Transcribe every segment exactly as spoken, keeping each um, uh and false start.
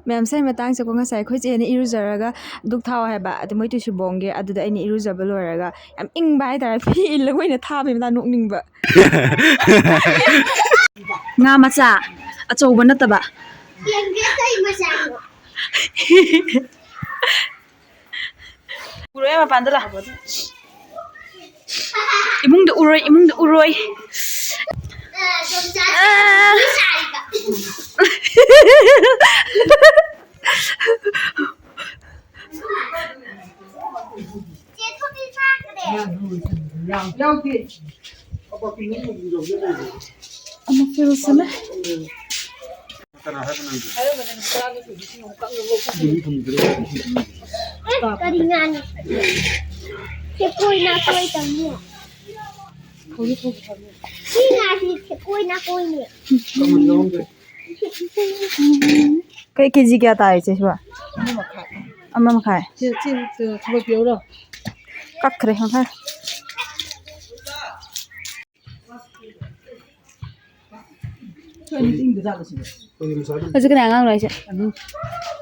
ꯃꯌꯥꯝ, ꯁꯤ ꯃꯇꯥꯡꯁꯦꯀꯣ, ꯉꯁꯥꯏ ꯑꯩꯈꯣꯏ ꯆꯦꯅ ꯏꯔꯨꯖꯔꯒ ꯙꯨꯛ ꯊꯥꯎ ꯍꯥꯏꯕ, ꯑꯗꯨ ꯃꯣꯏ ꯇꯨꯁꯨꯕꯣꯡꯒꯤ, ꯑꯗꯨꯗ ꯑꯩꯅ ꯏꯔꯨꯖꯕ ꯂꯣꯏꯔꯒ ꯌꯥꯝ ꯏꯪꯕ ꯍꯥꯏꯇꯥꯔꯦ, ꯐꯤ ꯏꯜꯂꯒ ꯑꯣꯏꯅ ꯊꯥꯕ, ꯌꯥꯝ ꯅꯣꯛꯅꯤꯡꯕ꯫ ꯉꯥ ꯃꯆꯥ, ꯑꯆꯧꯕ ꯅꯠꯇꯕ꯫ ꯌꯦꯡꯒꯦ ꯀꯩ ꯃꯆꯥꯅꯣ? ꯎꯔꯣꯏ, ꯃꯄꯥꯟꯗ ꯂꯥꯛ꯫ ꯏꯃꯨꯡꯗ ꯎꯔꯣꯏ, ꯏꯃꯨꯡꯗ ꯎꯔꯣꯏ꯫ ꯑꯥ꯫ ꯑꯃ ꯐꯤꯜꯁꯅꯦ꯫ ꯀꯔꯤ ꯉꯥꯅꯣ? ꯁꯦ ꯀꯣꯏ ꯅꯥꯀꯣꯏ ꯇꯧꯅꯤ꯫ ꯁꯤ ꯉꯥꯁꯤ ꯁꯦ ꯀꯣꯏ ꯅꯥꯀꯣꯏꯅꯦ꯫ ꯀꯩ ꯀꯦꯖꯤ ꯀꯌꯥ ꯇꯥꯏ, ꯏꯆꯦ, ꯁꯤꯕꯣ? ꯑꯃ ꯃꯈꯥꯏ꯫ ꯑꯃ ꯃꯈꯥꯏ? ꯁꯤ, ꯁꯤ, ꯁꯤ ꯈꯔ ꯄꯤꯔꯛꯎꯔꯣ? ꯀꯛꯈ꯭ꯔꯦ, ꯃꯈꯥꯏ꯫ ꯍꯧꯖꯤꯛ ꯀꯅꯥ ꯑꯉꯥꯡꯅꯣ ꯍꯥꯏꯁꯦ?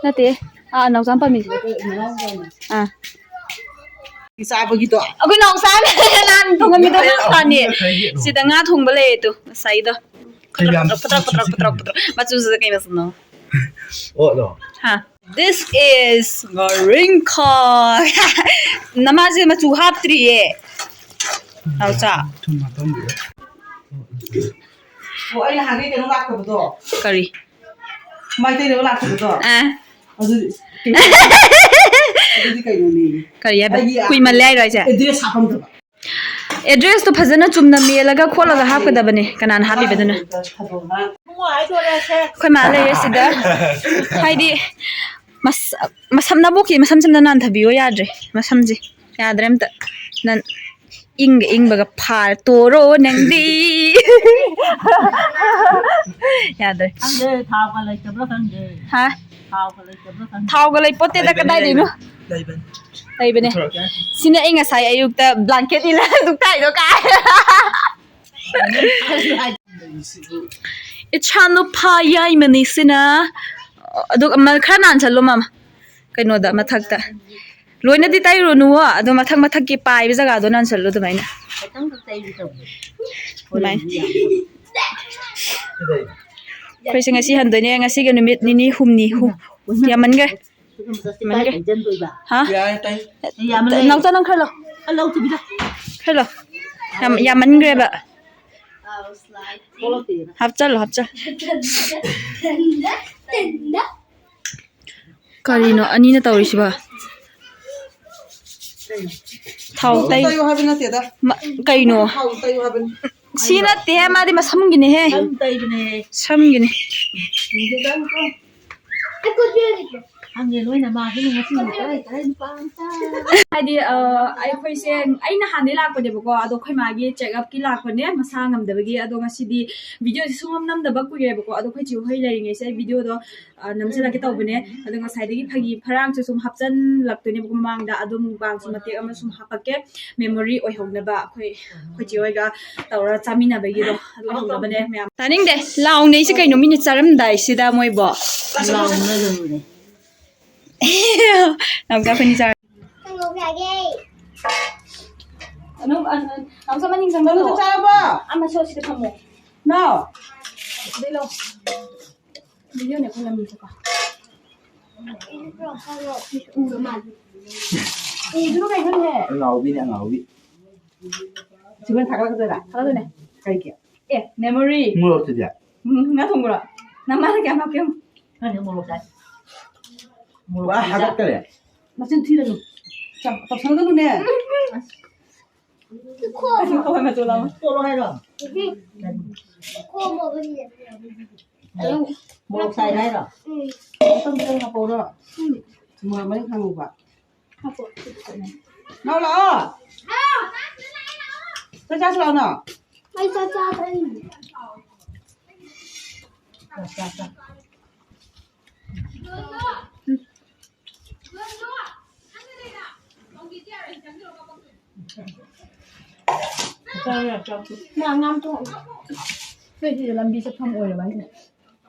ꯅꯠꯇꯦ꯫ ꯑꯥ, ꯅꯥꯎꯆꯥ ꯄꯥꯝꯃꯤ꯫ ꯑꯥ꯫ ꯆꯥꯕꯒꯤꯗꯣ꯫ ꯑꯩꯈꯣꯏ ꯅꯥꯎꯆꯥꯅꯦ ꯅꯍꯥꯟ ꯊꯣꯡꯉꯝꯃꯤꯗꯣ, ꯅꯥꯎꯆꯥꯅꯦ꯫ ꯁꯤꯗ ꯉꯥ ꯊꯣꯡꯕ ꯂꯩꯌꯦ ꯇꯨ, ꯉꯁꯥꯏꯒꯤꯗꯣ꯫ ꯀꯌꯥꯝ ꯄꯗ꯭ꯔꯛ, ꯄꯗ꯭ꯔꯛ, ꯄꯗ꯭ꯔꯛ, ꯄꯗ꯭ꯔꯛ꯫ ꯃꯆꯨꯁꯤꯗ ꯀꯩ ꯃꯆꯨꯅꯣ? ꯑꯣꯠꯂꯣ꯫ ꯍꯥ? This is ꯉꯥꯔꯤꯡꯈꯥ꯫ ꯅꯃꯥꯁꯦ ꯃꯆꯨ ꯍꯥꯞꯇ꯭ꯔꯤꯌꯦ꯫ ꯅꯥꯎꯆꯥ꯫ ꯊꯨꯝ ꯍꯥꯞꯄꯝꯒꯦ꯫ ꯑꯣ, ꯑꯩꯅ ꯍꯥꯏꯒꯦ ꯀꯩꯅꯣ ꯂꯥꯛꯇꯕꯗꯣ꯫ ꯀꯔꯤ? ꯃꯩꯇꯩꯗꯒ ꯂꯥꯛꯄꯗꯣ? ꯑꯥ꯫ ꯑꯗꯨꯗꯤ ꯑꯗꯨꯗꯤ ꯀꯩꯅꯣꯅꯦ? ꯀꯔꯤ ꯍꯥꯏꯕ? ꯑꯩꯒꯤ ꯀꯨꯏꯃꯜꯂꯦ ꯍꯥꯏꯔꯣ ꯍꯥꯏꯁꯦ? Address ꯍꯥꯞꯄꯝꯗꯕ꯫ Address ꯇꯣ ꯐꯖꯅ ꯆꯨꯝꯅ ꯃꯦꯜꯂꯒ ꯈꯣꯠꯂꯒ ꯍꯥꯞꯀꯗꯕꯅꯦ꯫ ꯀꯅꯥꯅ ꯍꯥꯞꯄꯤꯕꯗꯨꯅ? ꯑꯩꯈꯣꯏ ꯃꯥ ꯂꯩꯔꯦ ꯁꯤꯗ꯫ ꯍꯥꯏꯗꯤ ꯃꯁ-, ꯃꯁꯝ ꯅꯕꯣꯛꯀꯤ ꯃꯁꯝꯁꯤꯝꯗ ꯅꯥꯟꯊꯕꯤꯌꯣ ꯌꯥꯗ꯭ꯔꯦ꯫ ꯃꯁꯝꯁꯦ ꯌꯥꯗ꯭ꯔꯦ ꯑꯝꯇ꯫ ꯅꯟ-, ꯏꯪꯒ ꯏꯪꯕꯒ ꯐꯥꯔ ꯇꯣꯔꯣ ꯅꯪꯗꯤ꯫ ꯌꯥꯗ꯭ꯔꯦ꯫ ꯈꯪꯗꯦ, ꯊꯥꯎꯒ ꯂꯩꯇꯕ꯭ꯔꯥ ꯈꯪꯗꯦ꯫ ꯍꯥ? ꯊꯥꯎꯒ ꯂꯩꯇꯕ꯭ꯔꯥ ꯈꯪꯗꯦ꯫ ꯊꯥꯎꯒ ꯂꯩꯄꯣꯠꯇꯦꯗ, ꯂꯩꯕꯅꯦ, ꯀꯗꯥꯏꯗꯩꯅꯣ? ꯂꯩꯕꯅꯦ꯫ ꯂꯩꯕꯅꯦ꯫ ꯄꯨꯊꯣꯔꯛꯀꯦ꯫ ꯁꯤꯅ ꯑꯩ ꯉꯁꯥꯏ ꯑꯌꯨꯛꯇ blanket ꯏꯜꯂ ꯗꯨꯛ ꯊꯥꯏꯗꯣ ꯀꯥꯏ꯫ ꯏꯆꯥ ꯅꯨꯄꯥ ꯌꯥꯏꯃꯅꯤꯁꯤꯅ꯫ ꯑꯗꯨꯒ ꯑꯃ ꯈꯔ ꯅꯥꯟꯁꯜꯂꯣ, ꯃꯥꯃ, ꯀꯩꯅꯣꯗ, ꯃꯊꯛꯇ꯫ ꯂꯣꯏꯅꯗꯤ ꯇꯩꯔꯨꯅꯨꯋꯣ, ꯑꯗꯣ ꯃꯊꯛ ꯃꯊꯛꯀꯤ ꯄꯥꯏꯕ ꯖꯒꯥꯗꯣ ꯅꯥꯟꯁꯜꯂꯣ ꯑꯗꯨꯃꯥꯏꯅ꯫ ꯑꯗꯨꯃꯥꯏꯅ꯫ ꯑꯩꯈꯣꯏꯁꯦ ꯉꯁꯤ ꯍꯟꯗꯣꯏꯅꯦ, ꯉꯁꯤꯒꯤ ꯅꯨꯃꯤꯠ ꯅꯤꯅꯤ ꯍꯨꯝꯅꯤ꯫ ꯍꯨꯝ-, ꯌꯥꯝꯃꯟꯈ꯭ꯔꯦ꯫ ꯌꯥꯝꯃꯟꯈ꯭ꯔꯦ꯫ ꯍꯥ? ꯅꯥꯎꯆꯥ, ꯅꯪ ꯈꯔ ꯂꯧ꯫ ꯈꯔ ꯂꯧ꯫ ꯌꯥꯝ, ꯌꯥꯝꯃꯟꯈ꯭ꯔꯦꯕ꯫ ꯍꯥꯞꯆꯜꯂꯣ, ꯍꯥꯞꯆꯜ꯫ ꯀꯔꯤꯅꯣ ꯑꯅꯤꯅ ꯇꯧꯔꯤꯁꯤꯕ? ꯊꯥꯎ ꯇꯩ-, ꯇꯩꯌꯨ ꯍꯥꯏꯕ ꯅꯠꯇꯦꯗ꯫ ꯃ-, ꯀꯩꯅꯣ? ꯊꯥꯎ ꯇꯩꯌꯨ ꯍꯥꯏꯕꯅꯤ꯫ ꯁꯤ ꯅꯠꯇꯦꯍꯦ, ꯃꯥꯗꯤ ꯃꯁꯝꯒꯤꯅꯦꯍꯦ꯫ ꯁꯝ ꯇꯩꯕꯅꯦ꯫ ꯁꯝꯒꯤꯅꯦ꯫ ꯈꯪꯉꯦ ꯂꯣꯏꯅ ꯃꯥꯒꯤꯅꯦ ꯉꯁꯤꯗꯤ ꯀꯗꯥꯏ ꯀꯗꯥꯏ ꯅꯨꯄꯥ ꯃꯆꯥ꯫ ꯍꯥꯏꯗꯤ, ꯑ, ꯑꯩꯈꯣꯏꯁꯦ, ꯑꯩꯅ ꯍꯥꯟꯅꯗꯩ ꯂꯥꯛꯄꯅꯦꯕꯀꯣ, ꯑꯗꯣ ꯑꯩꯈꯣꯏ ꯃꯥꯒꯤ ꯆꯦꯛꯑꯞꯀꯤ ꯂꯥꯛꯄꯅꯦ, ꯃꯁꯥ ꯉꯝꯗꯕꯒꯤ꯫ ꯑꯗꯣ ꯉꯁꯤꯗꯤ ꯚꯤꯗꯤꯑꯣꯁꯦ ꯁꯨꯡꯅꯝ ꯅꯝꯗꯕ ꯀꯨꯏꯔꯦꯕꯀꯣ, ꯑꯗꯣ ꯑꯩꯈꯣꯏ ꯆꯦ ꯍꯣꯏ ꯂꯩꯔꯤꯉꯩꯁꯦ ꯑꯩ ꯚꯤꯗꯤꯑꯣꯗꯣ, ꯑ, ꯅꯝꯁꯤꯜꯂꯛꯀꯦ ꯇꯧꯕꯅꯦ꯫ ꯑꯗꯣ ꯉꯁꯥꯏꯗꯒꯤ ꯐꯥꯒꯤ ꯐꯔꯥꯡꯁꯨ ꯁꯨꯝ ꯍꯥꯞꯆꯤꯜꯂꯛꯇꯣꯏꯅꯦꯕꯀꯣ ꯃꯃꯥꯡꯗ, ꯑꯗꯣ ꯃꯨꯛꯕꯥꯡꯁꯨ ꯃꯇꯦꯛ ꯑꯃ ꯁꯨꯝ ꯍꯥꯞꯄꯛꯀꯦ, ꯃꯦꯃꯣꯔꯤ ꯑꯣꯏꯍꯧꯅꯕ, ꯑꯩꯈꯣꯏ, ꯑꯩꯈꯣꯏ ꯆꯦ ꯍꯣꯏꯒ ꯇꯧꯔ ꯆꯥꯃꯤꯟꯅꯕꯒꯤꯗꯣ꯫ ꯑꯗꯨ ꯑꯣꯏꯍꯧꯅꯕꯅꯦ ꯃꯌꯥꯝ꯫ ꯇꯥꯅꯤꯡꯗꯦ, ꯂꯥꯎꯅꯩꯁꯦ ꯀꯩꯅꯣ ꯃꯤꯅ ꯆꯥꯔꯝꯗꯥꯏꯁꯤꯗ ꯃꯣꯏꯕꯣ꯫ ꯂꯥꯎꯅꯔꯨꯔꯦ꯫ ꯅꯥꯎꯆꯥ ꯑꯩꯈꯣꯏꯅꯤ ꯆꯥꯔ-, ꯀꯥꯡꯉꯧ ꯆꯥꯒꯦ꯫ ꯑꯅꯧ-, ꯑ-, ꯑ-, ꯅꯥꯎꯆꯥ ꯃꯅꯤꯡ ꯆꯪꯕꯗꯣ꯫ ꯀꯥꯡꯉꯧ ꯆꯥꯔꯕꯣ? ꯑꯃ ꯁꯣ ꯁꯤꯗ ꯊꯝꯃꯣ꯫ ꯅꯥꯎ꯫ ꯁꯤꯗꯩ ꯂꯧ꯫ ꯚꯤꯗꯤꯑꯣꯅꯦ ꯑꯩꯈꯣꯏ ꯅꯝꯃꯤꯁꯦꯀꯣ꯫ ꯎꯗꯨꯅ ꯀꯩꯅꯣꯅꯦ? ꯑꯉꯥꯎꯕꯤꯅꯦ, ꯑꯉꯥꯎꯕꯤ꯫ ꯁꯤꯃ ꯊꯥꯒꯠꯂꯛꯀꯗꯣꯏꯔꯥ? ꯊꯥꯒꯠꯂꯛꯀꯗꯣꯏꯅꯦ꯫ ꯀꯩꯒꯤ? ꯑꯦ, memory꯫ ꯃꯣꯔꯣꯛꯇꯨꯗꯤ? ꯎꯝ, ꯉꯥ ꯊꯣꯡꯕ꯭ꯔꯣ? ꯅꯃꯥꯅ ꯀꯌꯥꯝ ꯍꯥꯞꯀꯦ ꯌꯦꯡꯉꯨ꯫ ꯈꯪꯗꯦ, ꯃꯣꯔꯣꯛ ꯆꯥꯏ꯫ ꯃꯣꯔꯣꯛ ꯄꯨꯔꯥ ꯆꯥꯏ꯫ ꯍꯥꯒꯠꯈꯔꯦ꯫ ꯃꯆꯤꯟ ꯊꯤꯔꯅꯨ꯫ ꯆꯥ-, ꯇꯧꯁꯟꯅꯒꯅꯨꯅꯦ꯫ ꯈꯣꯝꯃꯣ꯫ ꯀꯣꯠꯂꯣ ꯍꯥꯏꯔꯣ? ꯈꯣꯝꯃꯣ꯫ ꯃꯣꯔꯣꯛ ꯆꯥꯏ ꯍꯥꯏꯔꯣ? ꯎꯝ꯫ ꯃꯇꯨꯝ ꯈꯤꯇꯪ ꯍꯥꯞꯄꯛꯎꯔꯣ? ꯎꯝ꯫ ꯃꯣꯔꯣꯛ ꯃꯔꯤꯡ ꯈꯥꯡꯉꯧꯕ꯫ ꯅꯥꯎ ꯂꯥꯛꯑꯣ꯫ ꯆꯥꯛ ꯆꯥꯁꯤ ꯂꯥꯛꯑꯣ ꯅꯥꯎ꯫ ꯑꯩ ꯆꯥꯛ ꯆꯥꯗ꯭ꯔꯤ꯫ ꯆꯥ, ꯆꯥ, ꯆꯥ꯫ ꯆꯥꯔꯦ ꯆꯥꯛꯇꯤ꯫ ꯉꯥ ꯉꯥ ꯊꯣꯡ꯫ ꯑꯩꯈꯣꯏ ꯁꯤꯗ ꯂꯝꯕꯤ ꯆꯠꯐꯝ ꯑꯣꯏꯔꯕ ꯍꯥꯏꯁꯦ꯫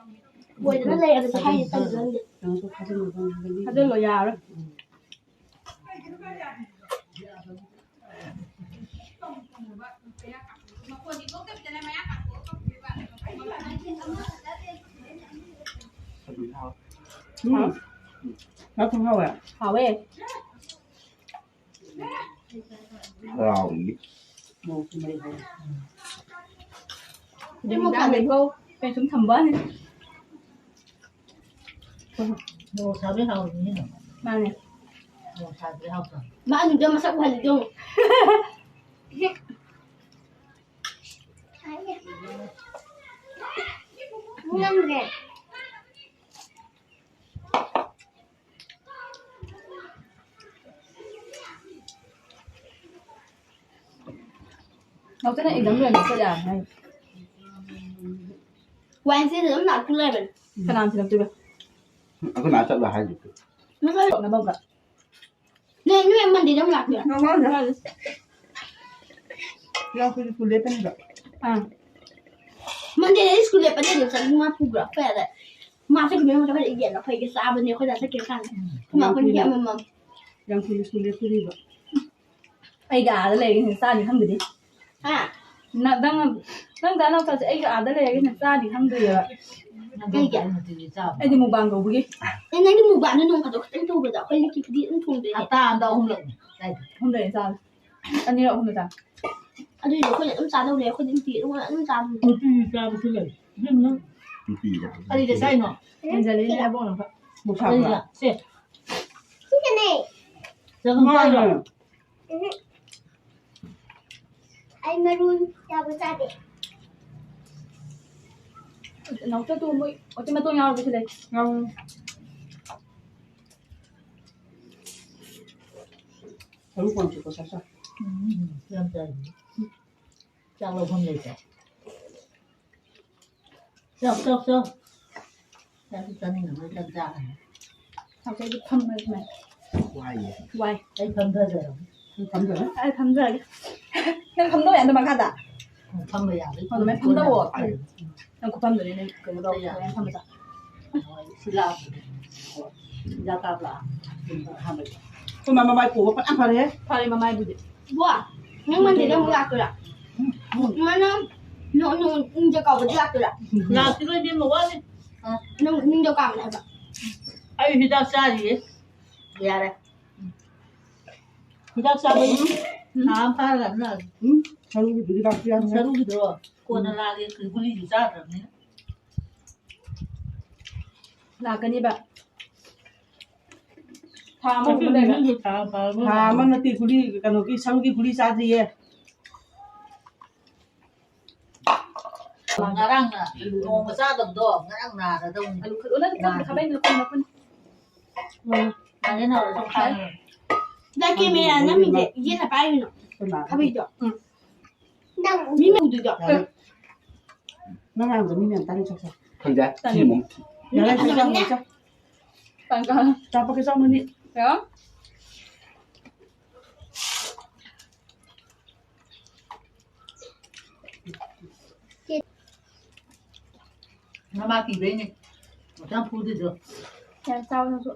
ꯑꯣꯏꯗꯅ ꯂꯩ ꯑꯗꯨꯗꯤ ꯍꯥꯏꯁꯦ ꯇꯜꯂꯤ ꯅꯪꯗꯤ꯫ ꯅꯪꯁꯨ ꯊꯥꯖꯤꯜꯂꯨꯕ ꯉꯝꯒꯅꯤ꯫ ꯊꯥꯖꯤꯜꯂꯣ ꯌꯥꯔꯣꯏ꯫ ꯎꯝ꯫ ꯉꯥ ꯊꯣꯡ ꯍꯥꯎꯋꯦ꯫ ꯍꯥꯎꯋꯦ꯫ ꯍꯔꯥꯎꯏ꯫ ꯃꯣꯔꯣꯛꯁꯨ ꯃꯔꯤ ꯍꯧꯔꯦ꯫ ꯑꯗꯨ ꯍꯤꯟꯖꯥꯡ ꯂꯩꯀꯣ꯫ ꯀꯩ ꯁꯨꯝ ꯊꯝꯕ ꯋꯥꯅꯤ꯫ ꯃꯣꯔꯣꯛ ꯁꯥꯕꯩ ꯍꯥꯎꯔꯤꯅꯦ꯫ ꯃꯥꯅꯦ꯫ ꯃꯣꯔꯣꯛ ꯁꯥꯗ꯭ꯔꯗꯤ ꯍꯥꯎꯇꯕꯅꯤ꯫ ꯃꯥ ꯑꯅꯤꯗꯣ ꯃꯁꯛ ꯎꯍꯜꯂꯤꯗꯣ ꯌꯦꯡꯉꯨ꯫ ꯅꯝꯒ꯭ꯔꯦ꯫ ꯅꯥꯎꯆꯥꯅ exam ꯂꯣꯏꯔ ꯆꯠ ꯌꯥꯔꯅꯤ ꯍꯥꯏ꯫ ꯋꯥꯏ ꯁꯤꯗ ꯑꯗꯨꯝ ꯂꯥꯛꯇ ꯂꯩꯕꯅꯦ꯫ ꯀꯅꯥꯅ ꯊꯤꯜꯂꯛꯇꯣꯏꯕ? ꯑꯩꯈꯣꯏ ꯃꯥ ꯆꯠꯂꯣ ꯍꯥꯏꯗꯨꯗꯤ꯫ ꯅꯈꯣꯏ ꯅꯕꯣꯛꯀ꯫ ꯅꯣꯏ, ꯅꯣꯏ Mondayꯗ ꯑꯃꯨꯛ ꯂꯥꯛꯇꯣꯏꯔꯥ? ꯅꯪꯉꯣꯟꯗ ꯍꯥꯏꯔꯤ꯫ ꯌꯥꯎꯁꯪ school ꯂꯦꯞꯄꯅꯦꯕ꯫ ꯑꯥ꯫ Mondayꯗꯗꯤ school ꯂꯦꯞꯄꯅꯦ, ꯑꯗꯨꯝ ꯆꯠꯂꯤ ꯃꯥ ꯄꯨꯕ꯭ꯔꯥ? ꯑꯩꯈꯣꯏ ꯑꯥꯗ ꯃꯥ ꯆꯠꯈꯤꯕꯩ ꯃꯇꯝꯗ ꯌꯦꯟ ꯑꯩꯈꯣꯏꯒꯤ ꯆꯥꯕꯅꯦ, ꯑꯩꯈꯣꯏ ꯗꯥ ꯆꯠꯈꯤꯕ ꯀꯥꯟꯗ꯫ ꯑꯩꯈꯣꯏ ꯃꯥ ꯑꯩꯈꯣꯏꯅ ꯌꯥꯝ ꯃꯃꯝ꯫ ꯌꯥꯎꯁꯪ school ꯂꯦꯞꯇꯣꯔꯤꯕ꯫ ꯑꯩꯒ ꯑꯥꯗ ꯂꯩꯔꯒ ꯍꯦꯟꯅ ꯆꯥꯅꯤ ꯈꯪꯗ꯭ꯔꯤ꯫ ꯍꯥ? ꯅ-, ꯅꯪ, ꯅꯪ ꯗꯥ ꯅꯥꯎꯆꯥꯁꯦ ꯑꯩꯒ ꯑꯥꯗ ꯂꯩꯔꯒ ꯍꯦꯟꯅ ꯆꯥꯅꯤ ꯈꯪꯗ꯭ꯔꯤꯑꯕ꯫ ꯀꯩꯒꯤ? ꯑꯩꯗꯤ mukbang ꯇꯧꯕꯒꯤ꯫ ꯑꯦ, ꯅꯪꯒꯤ mukbangꯗꯣ ꯅꯣꯡ ꯐꯥꯗꯣꯛ ꯈꯛꯇꯪ ꯇꯧꯕꯗ ꯑꯩꯈꯣꯏ ꯅꯤꯇꯤꯒꯤꯗꯤ ꯑꯗꯨꯝ ꯊꯣꯡꯗꯣꯏꯅꯦ꯫ ꯍꯞꯇꯥ ꯑꯃꯗ ꯑꯍꯨꯝꯂꯛꯅꯤ ꯆꯥꯏꯗꯣ꯫ ꯑꯍꯨꯝꯂꯛ ꯆꯥꯕ꯫ ꯑꯅꯤꯔꯛ ꯑꯍꯨꯝꯂꯛ ꯆꯥꯕ꯫ ꯑꯗꯨꯏꯁꯨ ꯑꯩꯈꯣꯏꯅ ꯑꯗꯨꯝ ꯆꯥꯗꯧ ꯂꯩ, ꯑꯩꯈꯣꯏꯗꯤ ꯅꯨꯡꯇꯤꯒꯤ ꯑꯗꯨꯝ, ꯑꯗꯨꯝ ꯆꯥꯕꯅꯦ꯫ ꯅꯨꯄꯤ ꯆꯥꯕꯁꯨ ꯂꯩ꯫ ꯏꯕꯦꯝꯃ꯫ ꯅꯨꯄꯤꯗ꯫ ꯀꯔꯤꯗ ꯆꯥꯏꯅꯣ? ꯑꯦꯟꯖꯦꯂꯤꯅ ꯍꯥꯏꯕ ꯑꯣꯏꯔꯝꯒꯅꯤ꯫ ꯃꯨꯛ ꯁꯥꯕ꯭ꯔꯥ? ꯀꯔꯤꯗ? ꯁꯦ꯫ ꯁꯤꯗꯅꯦ꯫ ꯆꯪꯉꯛꯑꯣ ꯍꯥꯏꯔꯣ? ꯎꯝ꯫ ꯑꯩ ꯃꯔꯨ ꯌꯥꯎꯕ ꯆꯥꯗꯦ꯫ ꯅꯥꯎꯆꯥ ꯇꯨ ꯃꯣꯏ ꯎꯆꯤꯟ ꯅꯥꯆꯤꯟ ꯌꯥꯎꯔꯗꯤ ꯁꯤ ꯂꯩ꯫ ꯌꯥꯎ꯫ ꯃꯔꯨ ꯀꯣꯟ ꯆꯨꯞꯄ ꯆꯥ ꯆꯥ꯫ ꯎꯝ, ꯌꯥꯝ ꯆꯥꯏ꯫ ꯆꯥꯛ ꯂꯧꯐꯝ ꯂꯩꯇꯦ꯫ ꯆꯥꯎ, ꯆꯥꯎ, ꯆꯥꯎ꯫ ꯆꯥꯛꯁꯨ ꯆꯥꯅꯤꯡꯉꯝꯃꯣꯏ, ꯆꯥꯛ ꯆꯥꯒꯅꯤ꯫ ꯆꯥꯛꯁꯦ ꯑꯩꯗꯤ ꯐꯝꯃꯒ ꯁꯨꯃꯥꯏꯅ꯫ ꯋꯥꯏꯌꯦ꯫ ꯋꯥꯏ꯫ ꯑꯩ ꯐꯝꯊꯖꯔꯒꯦ꯫ ꯅꯪ ꯐꯝꯊꯔꯣ꯫ ꯑꯩ ꯐꯝꯊꯔꯒꯦ꯫ ꯅꯪ ꯐꯝꯗꯧ ꯌꯥꯗ ꯃꯈꯥꯗ꯫ ꯐꯝꯕ ꯌꯥꯕꯩ ꯑꯗꯨꯃꯥꯏꯅ ꯐꯝꯗꯧꯑꯣ꯫ ꯅꯪ ꯈꯨꯐꯝꯗꯨꯅꯤ ꯅꯪ ꯀꯩꯅꯣ ꯇꯧ, ꯌꯥ꯫ ꯑꯗꯨꯃꯥꯏꯅ ꯐꯝꯕꯗ꯫ ꯁꯤ ꯂꯥꯛꯄꯗꯣ꯫ ꯍꯤꯗꯥꯛ ꯀꯥꯞꯂ ꯑꯍꯥꯟꯕꯗ꯫ ꯑꯩꯈꯣꯏ ꯃꯥ ꯃꯃꯥꯏ ꯄꯣꯝꯕ ꯐꯅꯌꯥꯝ ꯐꯔꯦꯍꯦ꯫ ꯐꯔꯦ ꯃꯃꯥꯏꯕꯨꯗꯤ꯫ ꯕꯨ, ꯅꯪ ꯃꯟꯗꯦꯗ ꯑꯃꯨꯛ ꯂꯥꯛꯇꯣꯏꯔꯥ? ꯃꯥꯅ ꯅꯣꯡ ꯅꯣꯡ ꯅꯤꯡꯖ ꯀꯥꯎꯕꯗ ꯂꯥꯛꯇꯣꯏꯔꯥ? ꯂꯥꯛꯈꯤꯔꯣꯏ ꯏꯕꯦꯝꯃ, ꯋꯥꯠꯂꯤ꯫ ꯅꯪ ꯅꯤꯡꯖ ꯀꯥꯎꯕꯅꯦ ꯍꯥꯏꯕ꯫ ꯑꯩ ꯍꯤꯗꯥꯛ ꯆꯥꯔꯤꯌꯦ꯫ ꯌꯥꯔꯦ꯫ ꯍꯤꯗꯥꯛ ꯆꯥꯕꯩ ꯊꯥ ꯑꯃ ꯐꯥꯔꯒ ꯑꯗꯨꯝ ꯂꯥꯛꯑꯒꯦ꯫ ꯎꯝ, ꯁꯔꯨꯒꯤꯗꯨꯗꯤ ꯂꯥꯛꯄ ꯌꯥꯗ꯭ꯔꯦ꯫ ꯁꯔꯨꯒꯤꯗꯣ ꯀꯣꯟꯅ ꯂꯥꯛꯑꯒꯦ, ꯒꯨꯂꯤꯁꯨ ꯆꯥꯗ꯭ꯔꯕꯅꯤꯅ꯫ ꯂꯥꯛꯀꯅꯤꯕ꯫ ꯊꯥ ꯑꯃꯒꯨꯝꯕ ꯂꯩꯔꯒ꯫ ꯊꯥ ꯑꯃ ꯐꯥꯔꯒ ꯊꯥ ꯑꯃ ꯅꯠꯇꯦ, ꯒꯨꯂꯤ, ꯀꯩꯅꯣꯒꯤ ꯁꯔꯨꯒꯤ ꯒꯨꯂꯤ ꯆꯥꯗ꯭ꯔꯤꯌꯦ꯫ ꯉꯔꯥꯡꯅ ꯅꯣꯡꯃ ꯆꯥꯗꯕꯗꯣ ꯉꯔꯥꯡ ꯅꯥꯔꯗꯧꯅꯤ꯫ ꯑꯂꯨ ꯈꯜꯂꯣ, ꯅꯪ ꯅꯥꯔꯗꯤ꯫ ꯈꯥꯕꯩ ꯅꯥꯀꯟ ꯅꯥꯀꯟ꯫ ꯎꯝ꯫ ꯅꯥꯒꯦ ꯅꯥꯔꯁꯨ ꯈꯥꯡꯉꯦ꯫ ꯗꯥ ꯀꯦꯃꯦꯔꯥ ꯅꯝꯃꯤꯁꯦ ꯏꯆꯦꯅ ꯄꯥꯏꯔꯤꯅꯣ? ꯀꯅꯥ? ꯈꯥꯕꯩꯗꯣ꯫ ꯎꯝ꯫ ꯃꯤ ꯃꯌꯥꯝꯗꯨꯗꯣ꯫ ꯌꯥꯔꯦ꯫ ꯅꯪ ꯉꯥꯡꯕꯗꯣ ꯃꯤ ꯃꯌꯥꯝ ꯇꯥꯅꯤ, ꯆꯠꯈ꯭ꯔꯣ꯫ ꯈꯪꯗꯦ꯫ ꯇꯥꯅꯤ꯫ ꯁꯤ ꯑꯃꯨꯛ꯫ ꯌꯥꯔꯦ, ꯆꯥꯛ ꯆꯥꯔꯨꯔꯣ, ꯆꯥꯛ꯫ ꯇꯥꯡ ꯀꯌꯥ? ꯆꯥꯛ ꯄꯛꯀꯦ ꯆꯥꯎ ꯃꯅꯤ꯫ ꯀꯌꯥ? ꯃꯃꯥ ꯀꯤꯕꯩꯅꯦ꯫ ꯃꯆꯥ ꯐꯨꯗꯣꯏꯗꯣ꯫ ꯌꯥꯝ ꯆꯥꯎꯅꯁꯨ꯫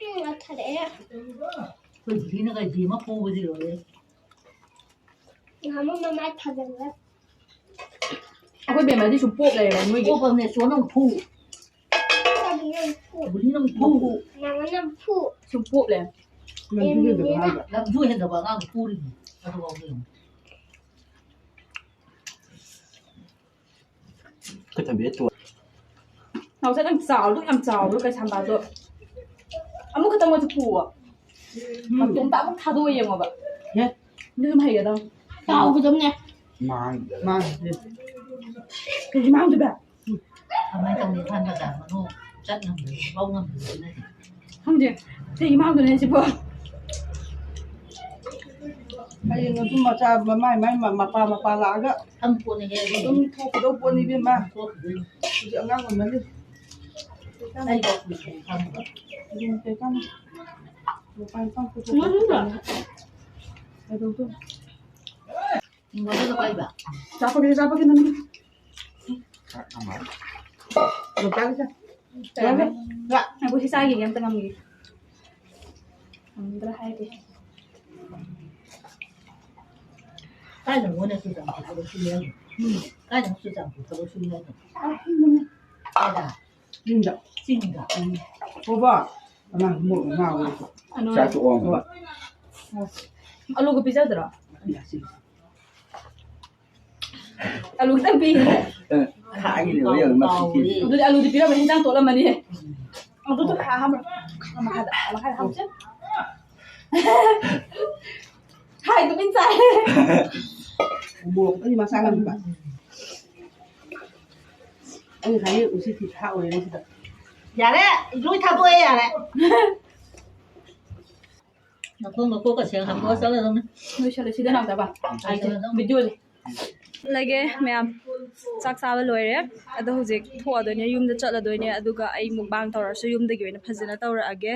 ꯎꯝ, ꯊꯥꯔꯛꯑꯦ꯫ ꯑꯩꯈꯣꯏ ꯕꯨꯙꯤꯅꯒ ꯌꯦꯡꯉ ꯐꯨꯕꯗꯤ ꯂꯣꯏꯔꯦ꯫ ꯅꯍꯥꯟꯃꯨꯛ ꯃꯃꯥꯏ ꯊꯥꯖꯤꯜꯂꯦ꯫ ꯑꯩꯈꯣꯏ ꯕꯦꯝꯃꯗꯤ ꯁꯨꯝ ꯄꯣꯞ ꯂꯩꯔꯦ ꯅꯣꯏꯒꯤ꯫ ꯄꯣꯞꯄꯅꯦ, ꯆꯣꯟ ꯑꯃꯨꯛ ꯐꯨ꯫ ꯆꯥꯕꯤ ꯅꯪ ꯐꯨ꯫ ꯕꯨꯙꯤ ꯅꯪ ꯐꯨ꯫ ꯅꯪ ꯅꯪ ꯐꯨ꯫ ꯁꯨꯝ ꯄꯣꯞ ꯂꯩꯔꯦ꯫ ꯂꯝꯁꯨ ꯍꯦꯟꯗꯕ ꯑꯉꯥꯡꯗꯣ ꯐꯨꯔꯤꯅꯤ꯫ ꯑꯗꯨꯐꯥꯎ ꯌꯦꯡꯉꯨ꯫ ꯈꯨꯠ ꯊꯝꯕꯤꯔ ꯇꯣꯛ꯫ ꯅꯥꯎꯆꯥ ꯅꯪ ꯆꯥꯎꯔꯗꯣ ꯌꯥꯝ ꯆꯥꯎꯔꯣ ꯀꯩꯁꯥꯝꯄꯥꯠꯇꯣ꯫ ꯑꯃꯨꯛ ꯈꯛꯇꯪ ꯑꯣꯏꯁꯨ ꯄꯨꯑꯣ꯫ ꯃꯇꯣꯝꯇ ꯑꯃꯨꯛ ꯊꯥꯗꯣꯛꯑ ꯌꯦꯡꯉꯣꯕ꯫ ꯌꯦ꯫ ꯑꯗꯨ ꯑꯗꯨꯝ ꯍꯩꯒꯗꯧꯅꯤ꯫ ꯆꯥꯎꯒꯗꯧꯅꯦ꯫ ꯃꯥꯡꯗ꯭ꯔꯦ꯫ ꯃꯥꯡꯗ꯭ꯔꯦ꯫ ꯀꯩꯒꯤ ꯃꯥꯡꯗꯣꯏꯕ? ꯀꯃꯥꯏꯅ ꯇꯧꯅꯤ? ꯏꯝꯐꯥꯜ ꯕꯖꯥꯔ ꯃꯅꯨꯡ ꯆꯠ ꯉꯝꯗ꯭ꯔꯦ, ꯐꯥꯎ ꯉꯝꯗ꯭ꯔꯦ꯫ ꯈꯪꯗꯦ꯫ ꯀꯩꯒꯤ ꯃꯥꯡꯗꯣꯏꯅꯣ ꯁꯤꯕꯣ? ꯍꯌꯦꯡ ꯑꯗꯨꯝ ꯃꯆꯥ ꯃꯃꯥꯏ ꯃꯥꯏ ꯃ-, ꯃꯄꯥ ꯃꯄꯥ ꯂꯥꯛꯑꯒ ꯈꯪꯄꯣꯠꯅꯤꯍꯦ, ꯑꯗꯨꯝ ꯊꯣꯛꯀꯗꯧ ꯄꯣꯠꯅꯤ ꯏꯕꯦꯝꯃ꯫ ꯊꯣꯛꯈꯤꯗꯣꯏꯅꯤ꯫ ꯍꯧꯖꯤꯛ ꯑꯉꯥꯡ ꯑꯣꯏꯃꯜꯂꯤ꯫ ꯑꯩꯐꯥꯎ ꯀꯨꯏꯗ꯭ꯔꯤ ꯈꯪꯕ꯫ ꯑꯗꯨꯅꯤ ꯀꯩꯀꯥꯟꯗ꯫ ꯉꯥ ꯊꯣꯡꯕ꯭ꯔꯣ? ꯍꯤꯡꯒꯣꯜꯗ ꯀꯣꯏꯕ꯫ ꯆꯥꯄꯒꯤ, ꯆꯥꯄꯒꯤ ꯅꯪꯒꯤ꯫ ꯂꯣꯛꯇꯥꯛꯀꯤ ꯆꯥ꯫ ꯆꯥꯔꯦ꯫ ꯉꯥꯏꯈꯣ, ꯁꯤ ꯆꯥꯈꯤꯒꯦ, ꯑꯝꯇ ꯉꯝꯈꯤꯒꯦ꯫ ꯉꯝꯗ꯭ꯔꯥ ꯍꯥꯏꯗꯤ꯫ ꯀꯥꯏꯗꯅꯣ ꯃꯣꯏꯅ ꯆꯨꯔꯆꯥꯟꯄꯨꯔ ꯊꯕꯛ ꯁꯨꯏ ꯍꯥꯏꯗꯣ? ꯎꯝ꯫ ꯀꯥꯏꯗ? ꯆꯤꯡꯗ꯫ ꯆꯤꯡꯗ꯫ ꯎꯝ꯫ ꯍꯣꯕ꯫ ꯑꯉꯥꯡ ꯃꯣꯔꯣꯛ ꯉꯥꯎꯋꯦ꯫ ꯑꯅꯨ ꯆꯥꯛ ꯇꯣꯛꯑꯣ꯫ ꯍꯣꯏ꯫ ꯑꯂꯨꯒ ꯄꯤꯖꯗ꯭ꯔꯣ? ꯌꯥꯁꯤ꯫ ꯑꯂꯨ ꯈꯤꯇꯪ ꯄꯤ꯫ ꯑꯦ, ꯈꯥꯛꯑꯒꯦ ꯂꯩꯌꯣ, ꯌꯦꯡꯉꯣ, ꯃꯁꯤ ꯀꯦꯖꯤ꯫ ꯑꯗꯨꯗꯤ ꯑꯂꯨꯗꯤ ꯄꯤꯔꯝꯃꯦ, ꯍꯤꯟꯖꯥꯡ ꯇꯣꯠꯂꯝꯃꯅꯤ꯫ ꯑꯗꯨꯗꯣ ꯈꯥ ꯍꯥꯞꯄ-, ꯃꯈꯥꯗ, ꯃꯈꯥꯗ ꯍꯥꯞꯁꯦ꯫ ꯍꯥꯏ, ꯇꯨꯃꯤꯟ ꯆꯥꯏ꯫ ꯃꯣꯔꯣꯛꯇꯗꯤ ꯃꯁꯥ ꯉꯝꯕ꯫ ꯑꯩ ꯉꯁꯥꯏ ꯎꯆꯤ ꯊꯤ ꯊꯥꯛꯎꯔꯦ ꯁꯤꯗ꯫ ꯌꯥꯔꯦ, ꯂꯣꯏ ꯊꯥꯗꯣꯛꯑꯦ, ꯌꯥꯔꯦ꯫ ꯅꯈꯣꯡ ꯅꯈꯣꯛꯀ ꯁꯦꯡ ꯍꯥꯝꯗꯣꯛꯑ ꯆꯠꯂꯗꯧꯅꯤ꯫ ꯂꯣꯏꯁꯜꯂꯦ, ꯁꯤꯗ ꯂꯥꯛꯇꯕ꯫ ꯂꯣꯏꯁꯜꯂꯗꯧꯅꯤ꯫ ꯚꯤꯗꯤꯑꯣꯁꯦ꯫ ꯂꯩꯒꯦ ꯃꯌꯥꯝ, ꯆꯥꯛ ꯆꯥꯕ ꯂꯣꯏꯔꯦ꯫ ꯑꯗꯣ ꯍꯧꯖꯤꯛ ꯊꯣꯛꯑꯗꯣꯏꯅꯦ, ꯌꯨꯝꯗ ꯆꯠꯂꯗꯣꯏꯅꯦ꯫ ꯑꯗꯨꯒ ꯑꯩ ꯃꯨꯛꯕꯥꯡ ꯇꯧꯔꯁꯨ ꯌꯨꯝꯗꯒꯤ ꯑꯣꯏꯅ ꯐꯖꯅ ꯇꯧꯔꯛꯑꯒꯦ꯫